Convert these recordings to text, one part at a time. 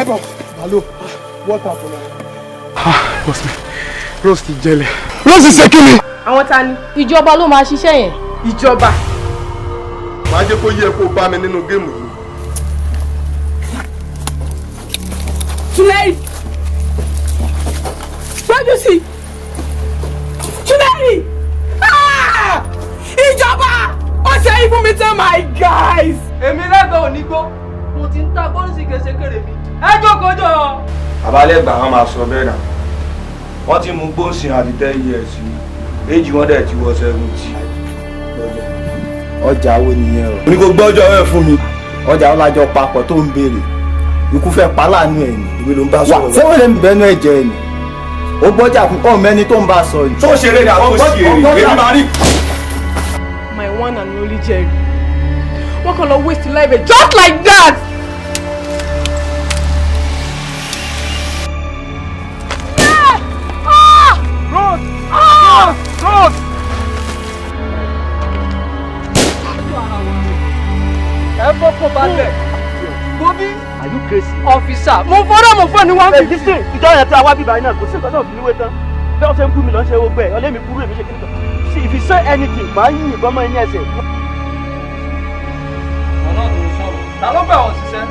Help us. Hello, what happen now? Ah, boss mi, Rose ti jẹlẹ. Rose ṣe kí ni? Àwọn ta ni? Ìjọba ló máa ṣiṣẹ́ yẹn. Ìjọba. Màá jẹ́ kó yẹ kó bá mi nínú game yìí. Túnẹ́rì. Gbọ́dọ̀ sí. Túnẹ́rì. Ah! Ìjọba! Ó ṣe é fún mi tán, my guys. Èmi lẹ́gbẹ̀ẹ́ onígbó, mo ti ń ta bọ́ọ̀sì kẹsẹ̀kẹrẹ mi. Ẹ jókòó jọ. Babalẹ́gbà wọn máa sọ bẹ́ẹ̀ náà, wọ́n ti mú gbóǹsìn àti 10 years, éjì wọn dẹ̀ ti wọ 70. Ọjà wo nìyẹn o? Mo ní kó gbọ́jọ́ ẹ̀ fún mi. Ọjà wọn lájọ papọ̀ tó ń béèrè, ikú fẹ́ pa láàánú ẹ̀ ni. Èmi ló ń bá Wà sọ̀rọ̀. ṣé wọ́n lè ń bẹnu ẹ̀jẹ̀ ẹ̀ ni? Ó gbọ́jà fún ọ̀ mẹ́ni tó ń bá sọ yìí. Tó ṣeré ni àwọn òṣèré èmi máa rí. My one and only Jerry. Wọ́n kàn lọ waste life ẹ̀ just like that. Rose! Ah! Rose! Ẹ fọ́kàn balẹ̀. Gobi. Are you crazy? Officer, mo fọ́dọ̀ mo fọ́ ní 150. Listen, ìjọ yẹn tí a wá bíbá yìí náà, kò sí nǹkan náà fi níwé tán. Bí wọ́n ṣe ń bú mi lọ ṣe gbogbo ẹ̀, ọlẹ́mi kúrú èmi ṣe kíní kan. See, if you say anything, màá yín ìbọn mọ́ ẹ ní ẹsẹ̀. Ọ̀nà tó ń sọ̀rọ̀. Ta ló gbà wọ́n ṣiṣẹ́?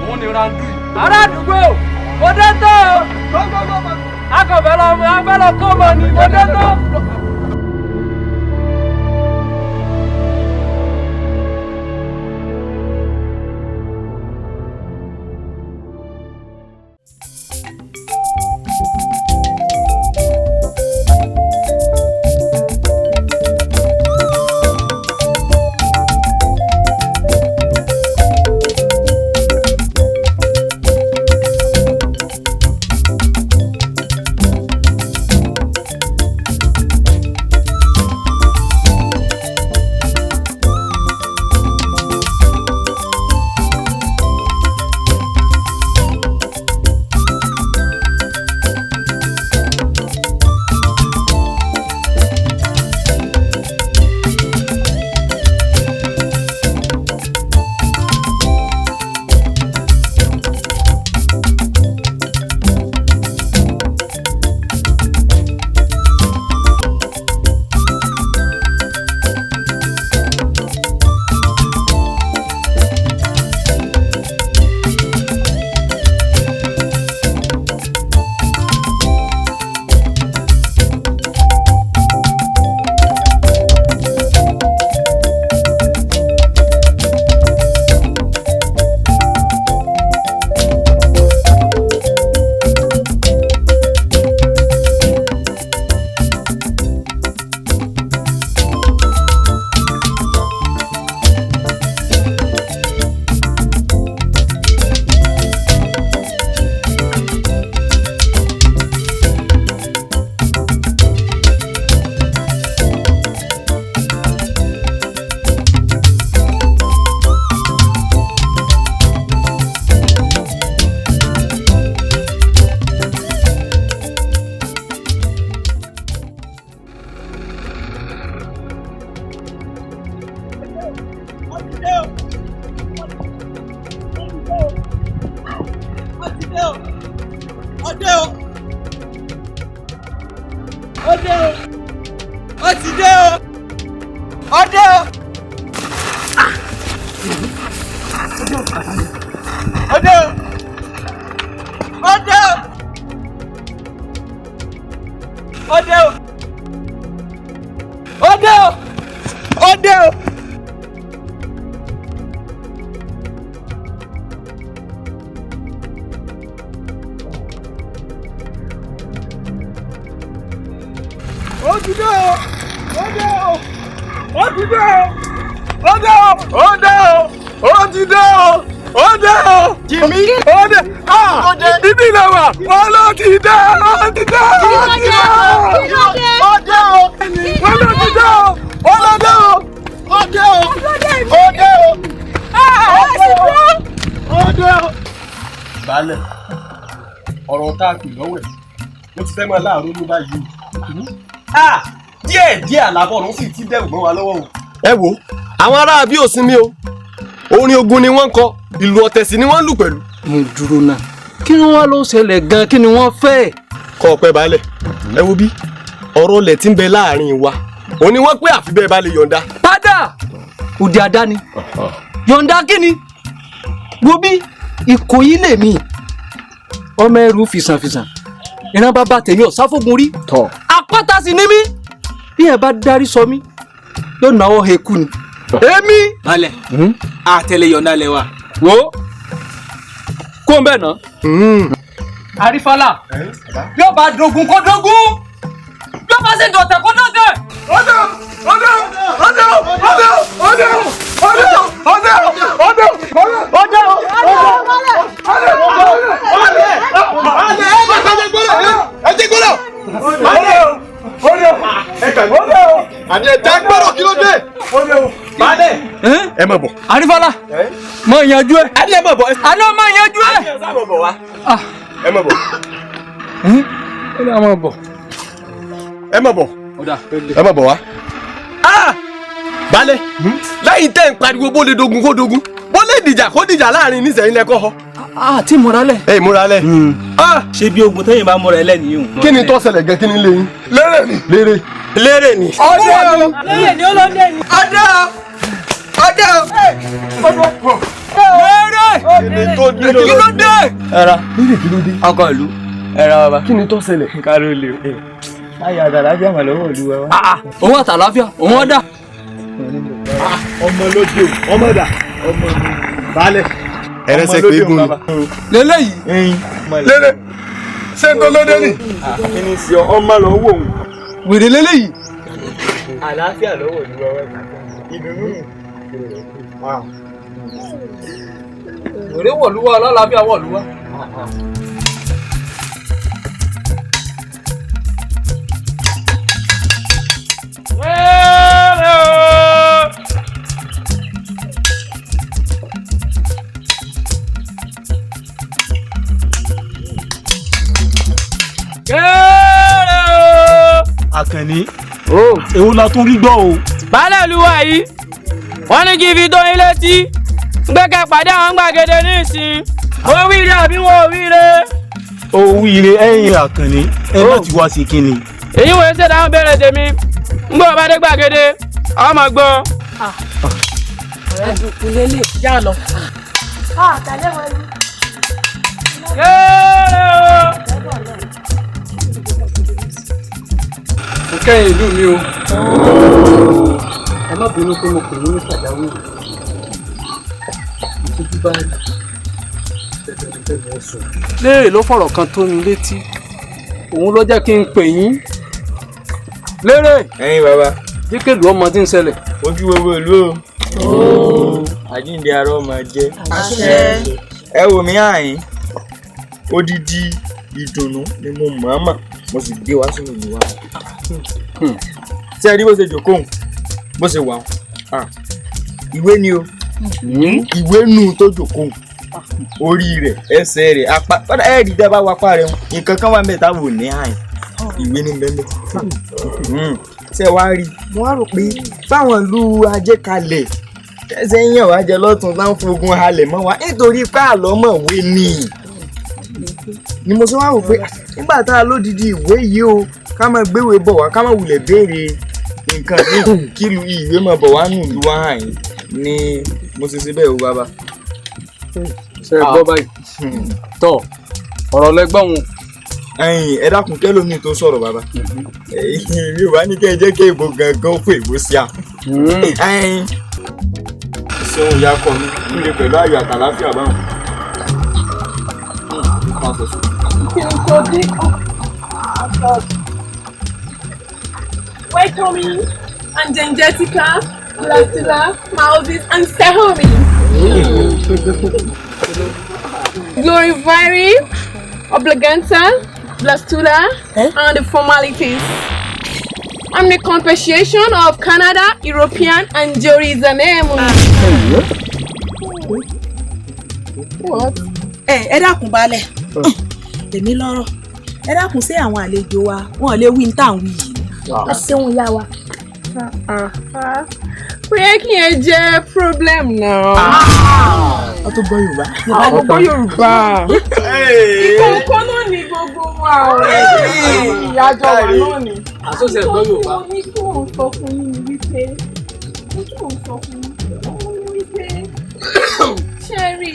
Òun ni Randu yìí. Ará àdúgbò, mo dé tán o. Akọ̀fẹ́ lọ, afẹ́ lọ kó mọ ni, mo dé tán. Ọdẹ o! Ọdẹ o! Ó ti dé o! Ọdẹ o! Ọdẹ o! Ọdẹ o! Ọdẹ o! Ọdẹ o! Ọdẹ o! Ó ti dé o! Ó dé o! Ó ti dé o! Ó dé o! Ó dé o! Ó ti dé o! Ó dé o! Jimmy! Ó dé! Ah! Ibi ilẹ̀ wa! Wọ́n ló ti dé! Ó ti dé! Ó ti dé! Ó dé o! Wọ́n ló ti dé o! Ó ló dé o! Ó dé o! Ó dé o! Ó dé o! Baálẹ̀, ọ̀rọ̀ tá a pè lọ́wọ́ ẹ̀ ló ti fẹ́ máa láàárọ̀ ní báyìí. Díẹ̀ díẹ̀ àlàbọ̀ ọ̀run sì ti dẹ̀rù mọ́ wa lọ́wọ́ o. Ẹ wo àwọn ará bí ò sinmi o, orin ogun ni wọ́n ń kọ, ìlù ọ̀tẹ̀ sì ni wọ́n ń lù pẹ̀lú. Mo dúró náà, Kí ni wọ́n ló ṣẹlẹ̀ gan-an, kí ni wọ́n fẹ́? Kọ́ ọpẹ́ baálẹ̀, ẹ wo bí ọ̀rọ̀ ilẹ̀ tí ń bẹ láàrin wa òun ni wọ́n pé àfi bẹ́ẹ̀ bá lè yọ̀ǹda. Padà òde àdáni yọ̀ǹda kí ni? Wo bí Ìkòyí lèmi, ọmọ ẹrú fìsànfìsàn, ìran bàbá tèmi ò sáfógun rí, àpáta sì ní mí, bí ẹ bá darí sọ mí yóò náwó heku ni. Èmi. Balẹ̀ àtẹlẹ yọ̀ǹda lẹ wa. Wo kó n bẹ̀ ná. Àrífàlà yóò bá dogun kó dogun, yóò bá ṣe dọ̀tẹ̀ kó dọ̀tẹ̀. Ọdẹ ọdẹ ọdẹ ọdẹ ọdẹ ọdẹ ọdẹ ọdẹ ọdẹ àní ẹ dá gbọ́dọ̀ kí ló dé. Baálẹ̀ ẹ má bọ̀. Àrífàlà mọ ìyanjú ẹ. Àní ẹ má bọ̀. Àní ọ mọ ìyanjú ẹ. Àní ẹ sá mọ̀ bọ̀ wá. Ẹ má bọ̀. Ẹ má bọ̀. Ẹ má bọ̀. Ẹ má bọ̀ wá. Baálẹ̀ lẹ́yìn tẹ́ ń pariwo bó lè dogun kó dogun, bó lè dìjà kó dìjà láàrin nísẹ̀yìn lẹ́kọ́ họ. Tí múra lẹ̀. Ẹ múra lẹ̀. Ṣé bí ogun tẹ́yìn bá múra ẹ lẹ́nìí o. Kí ni tó ṣẹlẹ̀ gan, kí ni lè yín? Lérè ni. Lérè. Lérè ni. Ọdẹ o. Lérè ni ó ló dé ni. Ọdẹ o. Ọdẹ o. Lérè. Kí ló dé? Ẹ̀rọ. Lérè kí ló dé? Ọkọ ìlú. Ẹ̀rọ bàbá. Kí ni tó ṣẹlẹ̀? Káró lè o. Ayọ̀ àtàlàáfíà mà lọ́wọ́ ìlú wa. Òun àtàlàáfíà, òun ọ̀dà. Ọmọ lóde o, ọmọ dà. Ọmọ mi. Baálẹ̀. Ẹrẹsẹ pé egun ni. Lélẹ́yìí. Lérè ṣé n tó lóde ni. Kí ni sí ọmọ lọ wò ó. Wèrè lélẹ́yìí. Àlàáfíà lọ́wọ́ ìlú wa wá. Ìdùnnú. Wèrè wọ̀lúwà, ọlọ́láfíà wọ̀lúwà. Àkànní èwo la tún rí gbọ́ o. Baálẹ̀ ìlú wa yìí wọ́n ní kí n fi tó yín létí gbé kẹ́ pàdé àwọn gbàgede ní ìsìn. Ó wíire àbí wọn ò wíire. Ó wíire ẹ̀yin Àkànní ẹ láti wá sí kíni. Èyí wòye ṣe dáhùn béèrè tèmi ń gbọ́ bá dé gbàgede àwọn ọmọ gbọ́. Àdùkù lélẹ̀ já lọ. Tẹ̀lé wọn ni. Mo kẹ́yìn ìlú mi o. Ẹ má bínú pé mo pè yín ní pàjáwìrì. Ìtújú bá Lérè ló fọ̀rọ̀ kan tó mi létí. Òun ló jẹ́ kí n pè yín. Lérè. Ẹ̀yin bàbá. Díkèlú ọmọ tí ń ṣẹlẹ̀. Mo kí gbogbo ìlú o. Àjíǹde ará ọmọ jẹ́. Ẹ wò mí àyín. Odidi ìdùnnú ni mo mọ̀ọ́mọ̀ mo sì gbé wá sínú ìlú wa. Ṣé ẹ rí bó ṣe jókòó bó ṣe wà ó? Ìwé ni o. Ìwé nù tó jókòó. Orí rẹ̀, ẹsẹ̀ rẹ̀, apá kọ́dà ẹ rí dábàá wapá rẹ̀ nǹkan kan wà ń bẹ̀ táwọn ò ní àyìn. Ìwé ní bẹ́ẹ̀. Ṣé wàá rí? Mo wá rò pé báwọn ìlú ajé kalẹ̀ tẹ́sẹ̀ ń yàn wá jẹ lọ́tún bá ń fogun halẹ̀ mọ́ wa nítorí pé àlọ́mọ̀wé ni. Ni mo ṣe wá rò pé nígbà tá a lódìdí ìwé yìí o, ká máa gbéwèé bọ̀ wá, ká máa wulẹ̀ béèrè nǹkan míì kí lu ìwé máa bọ̀ wá nù ìlú wa hàn yín ni mo ṣe ṣe bẹ́ẹ̀ o bàbá. Ṣé ẹ gbọ́ báyìí? Tọ́ ọ̀rọ̀ lẹ́gbọ̀n wọn. Ẹ̀yin ẹ dákun kẹ́lómi tó sọ̀rọ̀ bàbá. Mi ò bá ní kẹ́ ẹ jẹ́ kí èbó gangan fún èbó sí a. Ṣéun ìyá ọkọ mi ń lè pẹ̀lú ayọ̀ àtàlàáfíà báwọn. Welcome me and Gengetica, Latila, Moses and Sehomi. Glorivari, Obliganta, Blastula, and the formalities. I'm the compensation of Canada, European, and Jerusalem. What? Ẹ dákun baálẹ̀, èmi lọ́rọ̀. Ẹ dákun sí àwọn àlejò wa, wọn lè wí ní tà ń wí yìí. Ẹ ṣeun ìyá wa. Kò yẹ kí yẹn jẹ́ problem náà. Wọ́n tún gbọ́ Yorùbá. Àwọn gbọ́ Yorùbá. Ìkọ̀ọ̀kan náà ni gbogbo wa ọ̀rẹ́ ìyájọ́ wa náà ni. Àsọ̀sẹ̀ gbọ́ Yorùbá. Mo ní kí wọ́n sọ fún yín ni wípé mo tí mò ń sọ fún yín òun ni wípé ṣé ẹ rí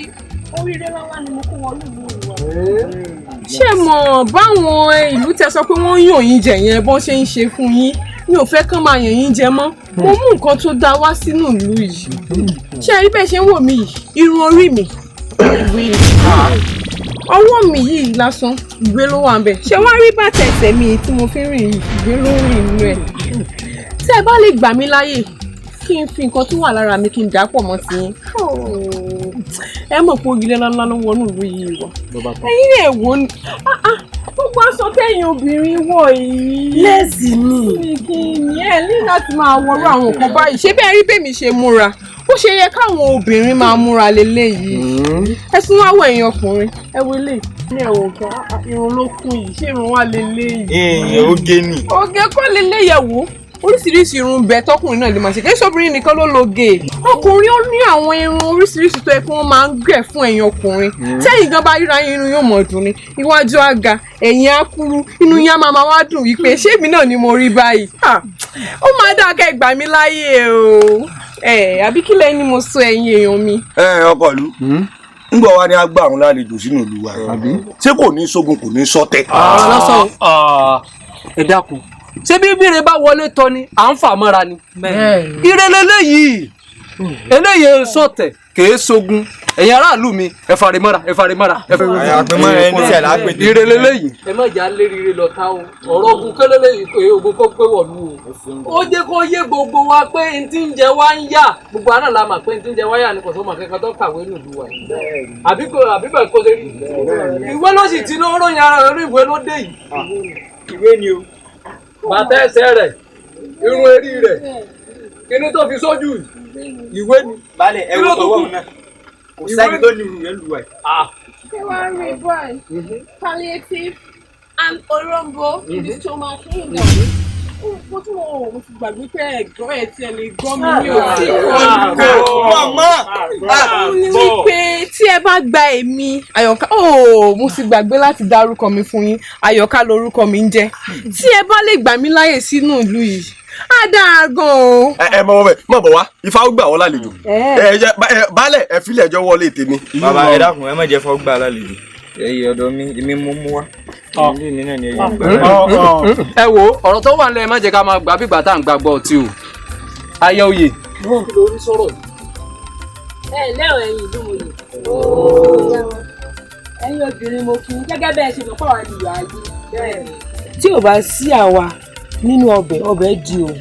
oríire ńláńlá ni mo kó wọnú ìlú wa. Ṣé mọ̀ báwọn ìlú tẹ sọ pé wọ́n ń yàn yín jẹ yẹn bọ́n ṣe ń ṣe fún yín, mi ò fẹ́ kán máa yàn yín jẹ mọ́. Mo mú nǹkan tó dáa wá sínú ìlú yìí. Ṣé ẹ rí bẹ́ẹ̀ ṣe ń wò mí yìí? Irun orí mi ìwé, ọwọ́ mi yìí lásán ìwé ló wà ńbẹ̀. Ṣé wàá rí bàtà ẹsẹ̀ mi tí mo fi ń rìn yìí, ìwé ló ń rìn inú ẹ̀. Tí ẹ bá lè gbà mí láyè kí n fi nǹkan tó wà lára mi kí n dà pọ̀ mọ́ ti yín, ẹ mọ̀ pé ògìlẹ̀ ńláńlá ló wọnú ìlú yìí wá. Ẹ̀yin lè wò ó, gbogbo aṣọ tẹ̀yìn obìnrin wọ̀ yìí. Léèsì ni. Kí ni ẹ ní láti máa wọrú àwọn nǹkan báyìí? Ṣé bẹ́ẹ̀ rí bèmi ṣe múra? Ó ṣe yẹ káwọn obìnrin máa múra leléyìí. Ẹ tún wá wọ ẹ̀yin ọkùnrin, ẹ wo eléyìí. Ní ẹ̀wọ̀n nǹkan, irun ló kún yìí, ṣé irun wà leléyìí? Èèyàn oge ni. Oge kọ́ leléyìí, ẹ wò ó. Oríṣiríṣi irun bẹ tọkùnrin náà lè máa ṣe, kí sóbìnrin nìkan ló lo gè. Ọkùnrin ó ní àwọn irun oríṣiríṣi tó yẹ kí wọ́n máa ń gẹ̀ fún ẹ̀yin ọkùnrin. Tẹ́yìn gan bá ríra yín, irun yóò mọ̀ dùn ni. Iwájú á ga, ẹ̀yìn á kúrú, inú yín á máa máa wá dùn wípé ṣé èmi náà ni mo rí báyìí. Ó máa dáa kẹ́ gbà mí láyè o. Àbí kí lẹ́ni mo sọ ẹ̀yin èèyàn mi. Ẹ ọkọ ìlú, ńgbọ̀ wa ni a gbà àwọn lálejò sínú ìlú wa, ṣé kò ní sógun, kò ní sọ́tẹ̀? Lọ́sọ̀ ẹ dákun, ṣé bí bíire bá wọlé tọ́ ni à ń fà mọ́ra ni? Ire leléyìí, eléyìí sọ̀tẹ̀ kèé sogun. Ẹ̀yin aráàlú mi, ẹ fari mọ́ra, ẹ fari mọ́ra, ẹ fari mọ́ra, ire leléyìí. Ẹ má jà lérí ire lọ ta o, ọ̀rọ̀ ogun kélé léyìí pé ogun kó pé wọ̀lú o. Ó jẹ́ kó yé gbogbo wa pé n ti ń jẹ wá ń yà, gbogbo àná la mà pé n ti ń jẹ wá yà ni kò sọ́mọ kankan tó kàwé nílùú wa yìí. Àbí kò àbí bẹ́ẹ̀ kó ṣe rí. Ìwé ló sì ti lóró yẹn, ara rẹ̀ lórí ìwé ló dé yìí. Ìwé ni o. Bàtà ẹsẹ̀ rẹ̀, irun eré rẹ̀, kíní tó fi sójú ìwé ni. Balẹ̀ ẹ wo tọwọ́ òun náà, kò sẹ́ni tó ní irú rẹ̀ lù wá. Ṣé wàá rí báyìí? Palliative and orombo in the stomach. Mo tún wọ́n mo ti gbàgbé pé ẹ̀gbọ́n ẹ̀ tí ẹ lè gbọ́ mi ní òtí kọ́. Màmá! Ó ní wípé tí ẹ bá gba èmi Àyọ̀ká, mo ti gbàgbé láti dárúkọ mi fún yín, Àyọ̀ká lorúkọ mi ń jẹ́. Tí ẹ bá lè gbà mí láyè sínú ìlú yìí, á dáa gan o. Ẹ mọ bẹ mọ bọ wá, Ifá ó gbà wọ́n lálejò. Ẹ jẹ baálẹ̀, ẹ filẹ̀ ẹjọ́ wọlé tèmi. Bàbá, ẹ dákun, ẹ má jẹ́ fọ́ gbà lálejò. Ẹyẹ ọ̀dọ̀ mi, èmi mú mú wá. Ilé mi náà ni ẹyẹ gbà. Ẹ wo ọ̀rọ̀ tó wà nílẹ̀, ẹ má jẹ́ ká máa gbà bí ìgbà tá à ń gbàgbọ́ ọtí o. Ayé oyè. Lórí sọ̀rọ̀ yìí. Ẹ lẹ́wọ̀n, ẹ̀yin ìlú mo lè. Ẹ̀yin obìnrin, mo kí gẹ́gẹ́ bẹ́ẹ̀ ṣe mọ̀ pé àwa ni ìyá ayé. Tí ò bá sí àwa nínú ọbẹ̀, ọbẹ̀ di òwú.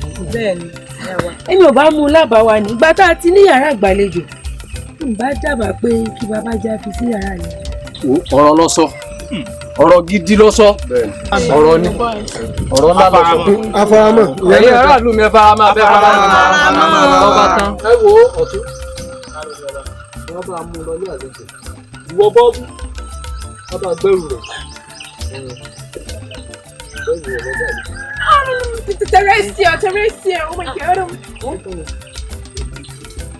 Èmi ò bá mú un lábàá wa nígbà tá a ti ní yàrá ìgbàlejò. N bá dábàá pé kí bàbá já fi sí yàrá àlejò. Ọ̀rọ̀ ló sọ, ọ̀rọ̀ gidi ló sọ, ọ̀rọ̀ ni, ọ̀rọ̀ ńlá ló sọ. Afaramọ́. Ẹ̀yin aráàlú mi, ẹ faramọ́ abẹ́ faramọ́ lọ́ba tán. Ẹ wo ọ̀tún, wọ́n bá mú un lọ ní àlejò. Ìwọ bọ́ọ̀bù, wọ́n bá gbẹ́rù rẹ̀. Gbẹ́rù rẹ̀ lọ́jà àlejò. Teresia, Teresia, oh my God.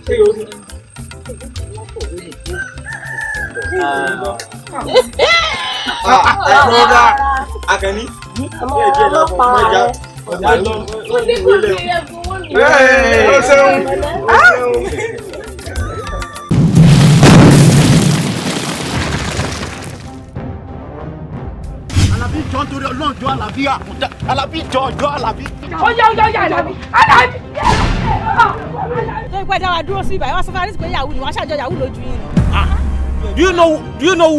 Ṣé yóò rí? Rọra Akànní. Díẹ̀ díẹ̀ lápò mọ́jà. Ọjà lọ. Ẹ ṣeun. Alábí jọ, nítorí Ọlọ́run, jọ Alábí àkúdá, Alábí jọ, jọ Alábí. Ó yá, ó yá, ó yá, Alábí, Alábí. Tó ìpẹ́ dá wa dúró sí ibà, wọ́n sọ fún arísí pé yahoo ni wọ́n ṣàjọ yahoo lójú yín ni. Do you know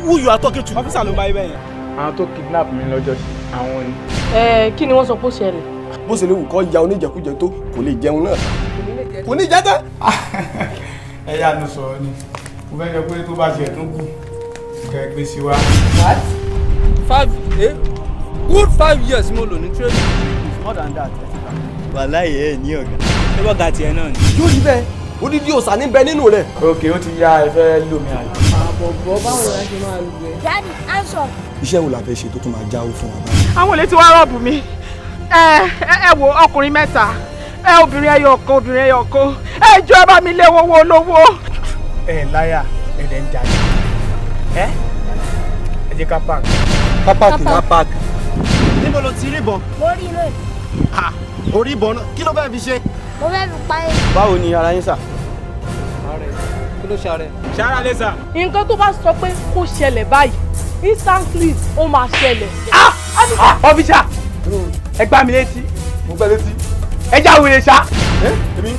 who you are talking to? Officer ló ń bá ibẹ̀ yẹn. Àwọn tó kidnap mi lọ́jọ́ sí àwọn ni. Ẹ kí ni wọ́n sọ pé ó ṣẹlẹ̀? Bó ṣe lè wù kọ́ ya oníjẹkújẹ tó, kò lè jẹun náà, kò ní jẹ tán. Ẹ yá nu sọ̀rọ̀ ni mo fẹ́ sọ pé tó bá ṣe tó kù kẹ́ ẹ gbé sí wa. What? Five, eh? Good 5 years mo lò ní training. It's more than that. Wàláhì ẹ ní ọ̀gá. Ṣé bọ́gà tiẹ̀ náà ni? Yóò rí bẹ́ẹ̀, odidi òòsà ní bẹ nínú rẹ̀. Ok, ó ti yá, ẹ fẹ́ lò mí àjò. Àbọ̀bọ̀, báwo la ṣe máa lù ẹ́? Daddy, answer. Iṣẹ́ wo la fẹ́ ṣe tó tún máa jáwó fún wa báyìí? Àwọn olè tí wàá rob mi. Ẹ wo, ọkùnrin mẹ́ta, ẹ obìnrin ẹyọ kan, obìnrin ẹyọ kan. Ẹ jọ̀ọ́, ẹ bá mi lé owó olówó. Ẹ láyà ẹ dẹ̀ ń jalè. Ẹ ẹ jẹ́ ká park. Ká park ká park. Níbo lo ti rí ìbọn? Mo rí iná. Ha! Orí ìbọn náà, kí ló fẹ́ fi ṣe? Mo fẹ́ fi pa ẹ́. Báwo ni ara yín sà? Kí ló ṣe ara ẹ? Ṣara lè sà. Nǹkan tó bá sọ pé kó ṣẹlẹ̀ báyìí, instantly ó máa ṣẹlẹ̀. Ọ́fíṣà, ẹ gbá mi létí. Mo gbá létí. Ẹ já wèrè ṣá. Èmi.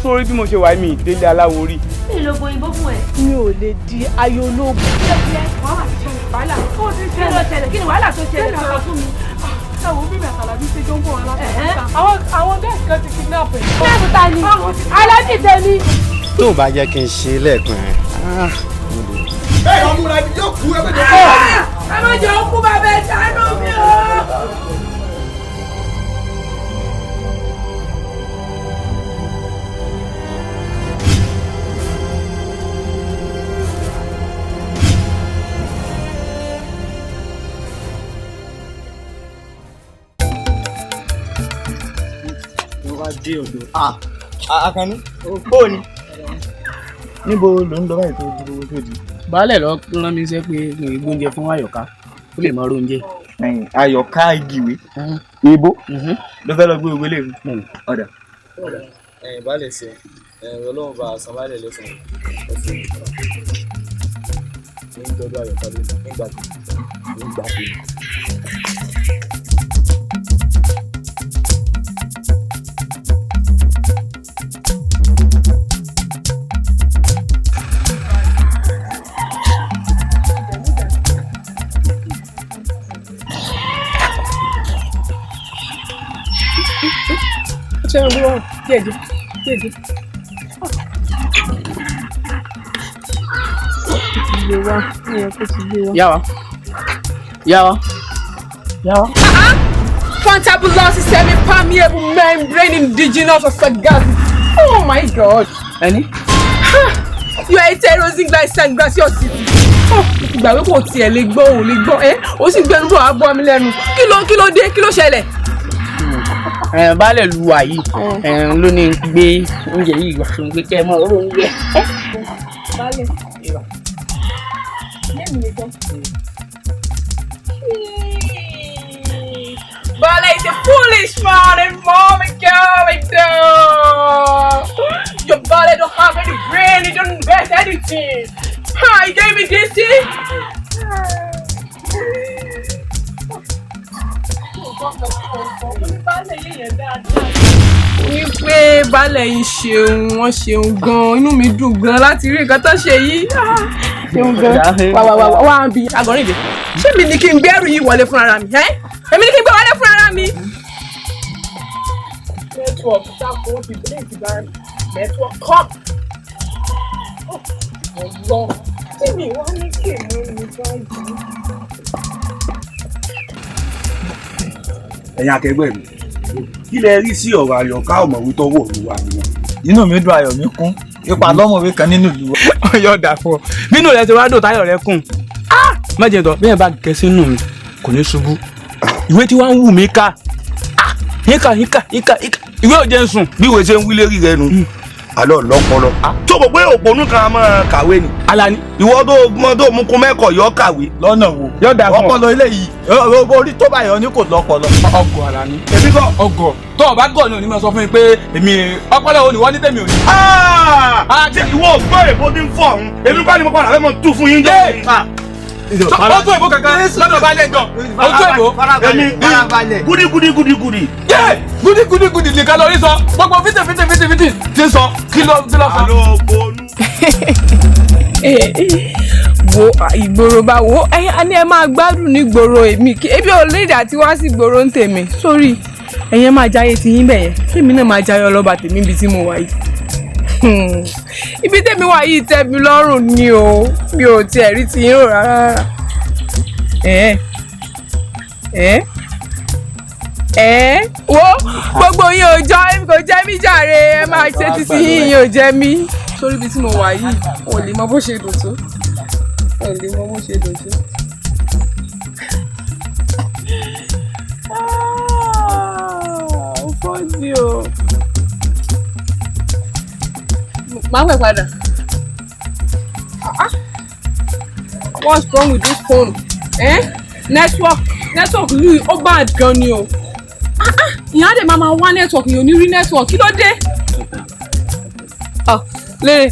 Sórí bí mo ṣe wà mí ìdílé aláwo rí. Mi ò lo òyìnbó fún ẹ. Mi ò lè di ayé ológun. Wàhálà ti ṣẹlẹ̀, wàhálà. Ó ti ṣẹlẹ̀. Kí ni wàhálà tó ṣẹlẹ̀ sọ̀rọ̀ fún mi? Ẹ wo bí mi àtàlàbí ṣe jọ ń bọ̀ wá láti ṣá. Àwọn guys kan ti kidnap ẹ̀. Kidnap ta ni? Aláàjì tèmi. Tó o bá jẹ́ kí n ṣe lẹ́ẹ̀kan ẹ̀. Bẹ́ẹ̀ ni ọmúra ibi yóò kú ẹ bẹ́ẹ̀ jẹ́ kú. Ẹ má jẹ́ òkú bàbá ẹ̀ ṣàánú mi o. Dé ọ̀dọ̀. Àkànní, bó ni? Níbo ló ń lọ báyìí tó dúró tó di? Baálẹ̀ lọ rán mi iṣẹ́ pé kí n gbóúnjẹ fún Àyọ̀ká, ó lè máa róúnjẹ. Àyọ̀ká Ìgìwé. Ibo ló fẹ́ lọ gbé owó lè mú. Ọ̀dà. Ẹ̀yin baálẹ̀ ṣe ẹ̀yin Ọlọ́run bá a san baálẹ̀ lẹ́sàn-án ẹ̀sìn ní dọ́dọ̀ Àyọ̀ká lónìí nígbà tó nígbà tó. Ṣé o gbọ́? Díẹ̀ díẹ̀, díẹ̀ díẹ̀. Ó ti gbé wá, ó yẹ kó ti gbé wá. Yá wa. Yá wa. Yá wa. Fantabulous semi-permeable membrane indigenous of Sagaz. Oh my God. Ẹni? You are a terrorism glycine gracious city. Oh, ìgbà pé kò tiẹ̀ lè gbọ́, ò lè gbọ́, ẹ́ ó sì gbẹnu bọ̀ wá bọ́ mi lẹ́nu. Kí ló dé, kí ló ṣẹlẹ̀? Baálẹ̀ lu wa yìí ló ní gbé oúnjẹ yìí wá fún pé kẹ́ ẹ mọ oró oúnjẹ. Baálẹ̀, lẹ́mi nìkan. Baálẹ̀ is a foolish man and mommy girl and your baálẹ̀ don't have any brain, he don't invest anything. Ha, he gave me this thing. Ní pé baálẹ̀ yìí ṣeun, wọ́n ṣeun gan-an, inú mi dùn gan-an láti rí nǹkan tó ṣe yìí. Ṣeun gan-an, wà wà wà wà á bi Àgọ́rìndé. Ṣé mi ní kí n gbẹ́rù yìí wọlé fúnra mi? Èmi ní kí n gbé wọlé fúnra mi. Network dákun ó ti bíléèdì bá network come. Ọlọ́ tí mi wá ní kí èmi ní báyìí. Ẹ̀yin akẹgbẹ́ mi, kí lẹ rí sí ọ̀rọ̀ Àyọ̀ká ọ̀mọ̀wé tó wò ló wà nìyẹn? Inú mi dùn, ayọ̀ mi kún, ipa lọ́mọ̀wé kan nínú ìlú wa. Ọyọ́ dà fún ọ. Bínú rẹ ti wá dùn táyọ̀ rẹ kùn. Má jẹ́ tán, bí ẹ bá gẹ̀ sínú mi, kò ní ṣubú. Ìwé tí wàá ń wù mí ká. Yíká yíká yíká yíká. Ìwé ò jẹ́ ń sùn. Bí ìwé ṣe ń wí lérí rẹ nu, àlọ́ lọ́pọlọ. Tó mọ̀ pé òpònú kan á máa kàwé ni. Alani. Ìwọ tó mọ tó mú kún mẹ́kọ̀ọ́ yọ kàwé. Lọ́nà wo? Yọ dà fún ọ. Ọpọlọ eléyìí, orí tó báyọ̀ ni kò lọ́pọlọ. Ọgọ̀ Alani. Èmi kọ́ ọgọ̀. Tó o bá gọ̀ ni òní máa sọ fún mi pé èmi ọpọlọ wo ni wọ́n ní tèmi ò ní. Ṣé ìwọ ò gbọ́ èbó tí ń fọ̀ ọ̀hún? Èmi kọ́ ni mo padà fẹ́ mọ tú fún yín jẹ́. Ó tó èbó kankan lọ́dọ̀ bá lè gan. Ó tó èbó. Èmi gúdí gúdí gúdí gúdí. Yé! Gúdí gúdí gúdí nìkan lórí sọ. Gbogbo fítì fítì fítì fítì ti ń sọ. Kí ló sọ? Àlọ́ ògbónú. Wo ìgboro bá wo ẹyin a ní ẹ máa gbádùn ní ìgboro èmi ebi ò lè dà tí wá sí ìgboro ń tèmi sórí ẹ̀yin máa jayé ti yín bẹ̀yẹn tèmi náà máa jayé ọlọ́ba tèmi ibi tí mo wà yìí. Ibi tèmi wà yìí tẹ́ mi lọ́rùn ni o, mi ò tiẹ̀ rí ti yín rò rárá. Wo gbogbo yín ò jọ kò jẹ́ mí jàre, ẹ máa ṣe títí yín ò jẹ́ mí. Sórí ibi tí mo wà yìí, ò lè mọ bó ṣe dùn tó. Ò lè mọ bó ṣe dùn tó. Ó fọ́ sí o. Màá pẹ̀ padà. Ah, what's wrong with this phone? Eh? Network network yìí ó bad gan ni o. Ah ah, ìyá dẹ̀ máa ma wá network, ìyẹn ò ní rí network, kí ló dé? Ah, Lere,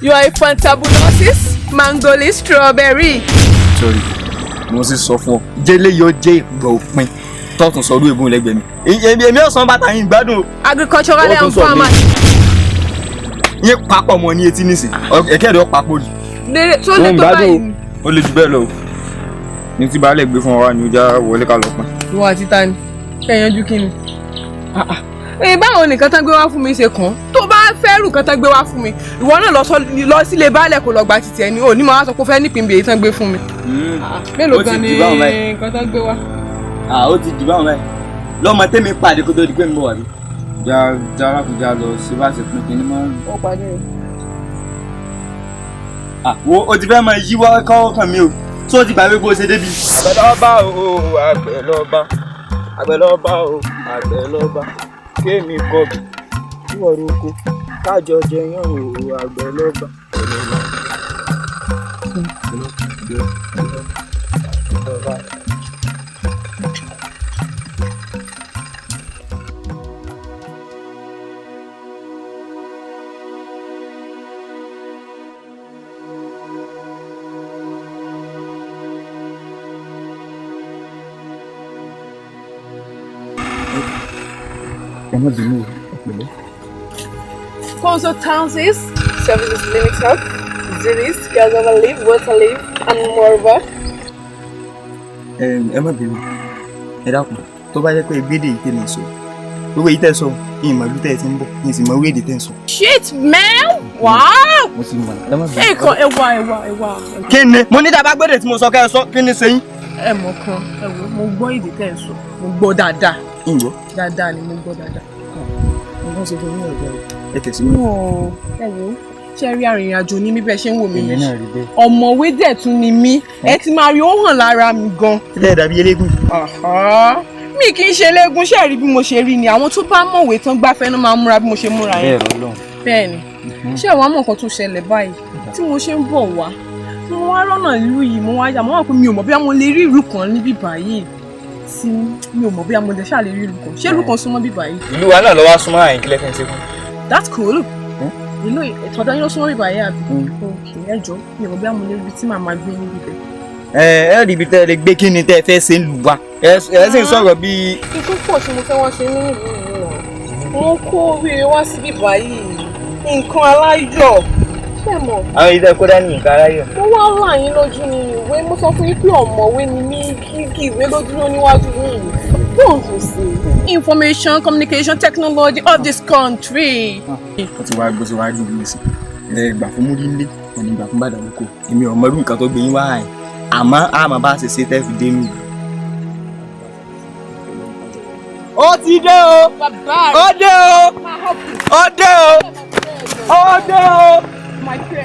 you are a fantabulosis mangoli strawberry. Sorry, mo sì sọ fún ọ jẹ́lé yọ jẹ́ ìgbà òpin tọ́tún sọ ọdún ègún lẹ́gbẹ̀ẹ́ mi èmi ọ̀sán bàtà yín gbádùn o. Agricultural Ó tún and sọ mí. farmer. Yín papọ̀ mọ́ ní etí nísìn ẹ̀kẹ́ rẹ̀ ó papọ̀ rí. Lere, tó lè tó báyìí. Ó lè jù bẹ́ẹ̀ lọ o. Ní tí baálé gbé fún wa ni ó já wọlé ká lọ pọn. Ìwọ àti ta ni? Kẹ́ ẹ yanjú kí ni? Ẹ báwo nìkan tán gbé wá fún mi ṣe kàn án? Tó bá fẹ́ rù kan tán gbé wá fún mi, ìwọ náà lọ sílé baálẹ̀ kó lọ gba títì ẹni, ò ní máa wá sọ pé ó fẹ́ nípìn bèyí tán gbé fún mi. Mélòó Ó ti gan ni dì báwọn báyìí. nǹkan tán gbé wá? Ó ti dì báwọn báyìí lọ́mọ tẹ́mi pàdé kó tó di pé mi bọ̀ wá bí. Já já lákùjá lọ sí bá ṣe pín kínní mọ́. Ó pàdé rẹ̀. Wo o ti fẹ́ máa yíwọ́ kọ́kàn mi o tó ti gbàgbé bó ṣe débi. Àgbẹ̀ lọ́ba o, àgbẹ̀ lọ́ba, àgbẹ̀ lọ́ba o, àgbẹ̀ lọ́ba, kémi kọbì kí wọ́n roko kájọ jẹyàn o, àgbẹ̀ lọ́ba. Ẹ má bínú o, ẹ pẹ̀lẹ́. Consultancies Services Limited, Ziris, Cassava Leaf, Water Leaf, and moreover. Ẹ má bínú, ẹ dákun, tó bá jẹ́ pé gbédè yìí tèmi sọ gbogbo èyí tẹ́ sọ ìyìn mọ̀ ìlú tẹ́ ẹ ti ń bọ̀ ìyìn sì mọ̀ orí èdè tẹ́ ń sọ. Shit, man! Wow! Mo ti mọ̀, ẹ má bínú. Ẹ kàn, ẹ wá, ẹ wá, ẹ wá. Kí ni mo ní dábàá gbédè tí mo sọ kẹ́ ẹ sọ kí ni ṣe yín. Ẹ mọ̀ kan, ẹ wò, mo gbọ́ èdè tẹ́ ẹ sọ, mo gbọ́ dáadáa. Ìwọ. Dáadáa ni mo gbọ́ dáadáa. Nǹkan ṣe fún yín ọ̀gá ẹ tẹ̀sí mi. No, ẹ wò, ṣé ẹ rí arìnrìn-àjò ní mi bẹ́ẹ̀ ṣe ń wò mí Èmi yìí? náà rí bẹ́ẹ̀. Ọ̀mọ̀wé dẹ̀ tún ni mí, ẹ ti máa rí ó hàn lára mi gan. Ẹ dàbí eléégún. Mi kì í ṣe eléégún, ṣé ẹ rí bí mo ṣe rí ni? Àwọn tó bá mọ̀wé tán gbáfẹ́ náà máa múra bí mo ṣe múra yẹn. Bẹ́ẹ̀ lọ́lọ́run. Bẹ́ẹ̀ni, ṣé ìwà mọ̀ nǹkan tó ṣẹlẹ̀ báyìí tí mo ṣe ń bọ̀ wá, mo wá rọ́nà ìlú yìí, mo wá yà, mo wá pé mi ò mọ̀ bí mo lè rí ìlú kan níbí báyìí, tí mi ò mọ̀ bí mo lè ṣáà lè rí ìlú kan. Ṣé ìlú kan súnmọ́ bí báyìí? Ìlú wa náà lọ wá súnmọ́ àyìn kílẹ̀ fẹ́ ṣe fún. That's cool. Ìlú ìtọ́jú yín ló súnmọ́ bí báyìí àbí? Ok, ẹ jọ̀ọ́, mi ò mọ̀ bí mo lè rí ibi tí màá máa gbé níbí bẹ́ẹ̀. Ẹ rí ibi tẹ́ ẹ lè gbé kí ni tẹ́ ẹ fẹ́ ṣe ń lù wá ẹ sì ń sọ̀rọ̀ bíi. Ikú pọ̀ tí mo fẹ́ wá ṣe nínú ìlú yìí náà. Mo kó oríire wá síbí báyìí, nǹkan aláyọ̀. Ṣé mọ̀? Àwọn ìdá kó dání nǹkan aráyọ̀. Mo wá là yín lójú ní ìwé, mo sọ fún yín pé ọ̀mọ̀wé ni mí, kíkì ìwé ló dúró níwájú yìí. Don't you see? Information communication technology of this country. Ó ti wá gbó ti wá rí ibi nísìn ẹ gbà fún múrí nílé ẹni gbà fún bàdà lóko èmi ò mọrú nǹkan tó gbé yín wá àyìn àmọ́ àmọ́ bá a ṣe ṣe tẹ́ fi dé nù. Ó ti dé o, ó dé o, ó dé o, ó dé o,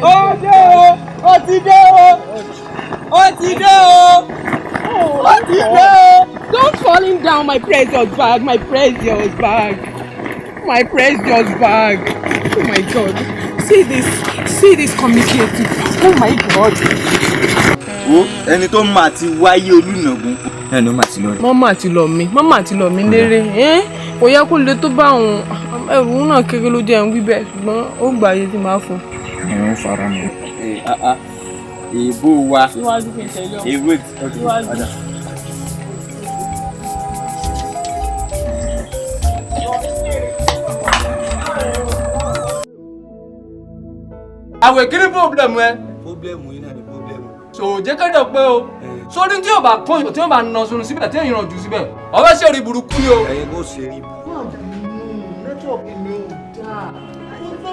ó dé o, ó ti dé o, ó ti dé o, ó ti dé o. Don't falling down my precious bag, my precious bag, my precious bag. Oh my God. See this communicating. Oh my God. Wo ẹni tó máa ti wáyé olùnàgún ẹni ó máa ti lọ rí. Mọ́mà ti lọ mí, mọ́mà ti lọ mí lérè. Kò yẹ kó le tó bá òun, ẹrù náà kéré ló jẹ́ ń wí bẹ́ẹ̀, ṣùgbọ́n ó gbà ayé tí màá fún. Ẹ̀rọ ń fara mọ́. Èèbó wa. Síwájú kí n tẹ̀lé ọ. Èèbó ti Síwájú. ọ̀dà. Àwẹ̀ kí ni pọ́blẹ̀mù ẹ? Pọ́blẹ́mù yín náà ni pọ́blẹ́mù. Ṣòjẹ́ kẹ́dọ̀ pé o sórí tí yóò bá kọ́ yàn tí yóò bá nà sunu síbẹ̀ tí èèyàn jù síbẹ̀ ọ̀fẹ́ ṣe orí burúkú ni o. Ẹ̀yin kò ṣe rí. Nẹ́tíwọ̀kì mi ò dáa, mo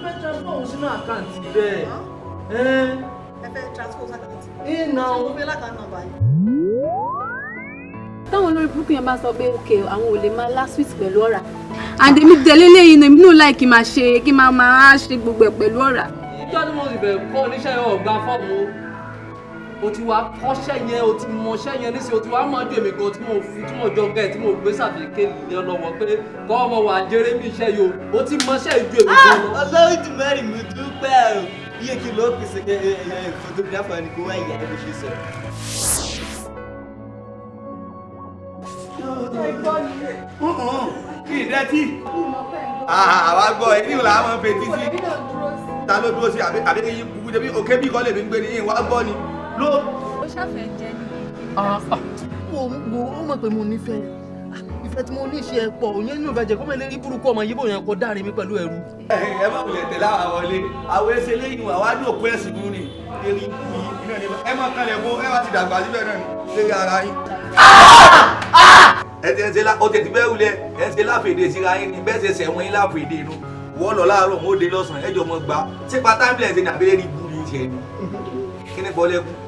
fẹ́ transfer òun sínú àkáǹtì rẹ̀. Ẹ fẹ́ transfer sàkáǹtì. Ìnà Ṣé mo fẹ́ lákàá nọ́mbà yìí? Táwọn olórí burúkú yẹn bá sọ pé ok, àwọn ò lè máa lá sweet pẹ̀lú ọ̀rá, and èmi tẹ̀lé lẹ́yìn náà, èmi náà láì kí máa ṣe kí máa máa ṣe gbogbo ẹ̀ pẹ̀lú ọ̀rá. Ìjọ tí mo sì bẹ̀rẹ̀ kọ́ oníṣẹ́ ọ̀gbà fọ́ọ̀mù O ti wá kọ́ṣẹ́ yẹn, o ti mọṣẹ́ yẹn nísìnyí, o ti wá mọ̀ ju èmi gan tí mo fi tí mo jọ gẹ̀ tí mo gbé sàfikẹ́ lé lọ́wọ́ pé kọ́ ọmọ wà Jérémì iṣẹ́ yìí o, o ti mọṣẹ́ ju èmi gan lọ. Ọlọ́run ti mẹ́rin mi dúpẹ́ o, iye kí ló pèsè photographer ni kó wá ìyá ẹ bó ṣe sọ. Kí ìdẹ́tí àwa gbọ́ ẹ ní ìlà àwọn fetí sí ta ló dúró sí àbí yín kúkú débi òkè bí kọ́ lèmi ń gbé ní yín wá gbọ́ ni ló. Ó ṣàfẹ́ jẹ́ ní. Wo ó mọ̀ pé mo nífẹ̀ẹ́ ìfẹ́ tí mo ní ṣe ẹ pọ̀ òyìn ní ìbàjẹ́ kó mẹ́lẹ́ rí burúkú ọmọ yìí bò yẹn kó dáre mi pẹ̀lú ẹrú. Ẹ má wulẹ̀ tẹ̀lé àwọn wọlé àwọn ẹsẹ̀ lẹ́yìn àwa ní òkú ẹ̀sìn mú ni eré ikú yìí iná ni ẹ má kalẹ̀ mọ́ ẹ má ti dàgbà síbẹ̀ náà ni lérí ara yín. Ẹ ti ẹ ṣe ó tètè bẹ́ẹ̀ wulẹ̀ ẹ ṣe láfèdè síra yín ni bẹ́ẹ̀ ṣe sẹ̀wọ̀n yín láfèdè inú wọ́n lọ láàárọ̀ wọ́n ó dé lọ́sàn-án ẹjọ́ mọ́ gbà sípa táìmùlẹ̀ ṣe ní abẹ́rẹ́ rí ibú ni ṣe ni kí ni bọ́ lẹ́kún.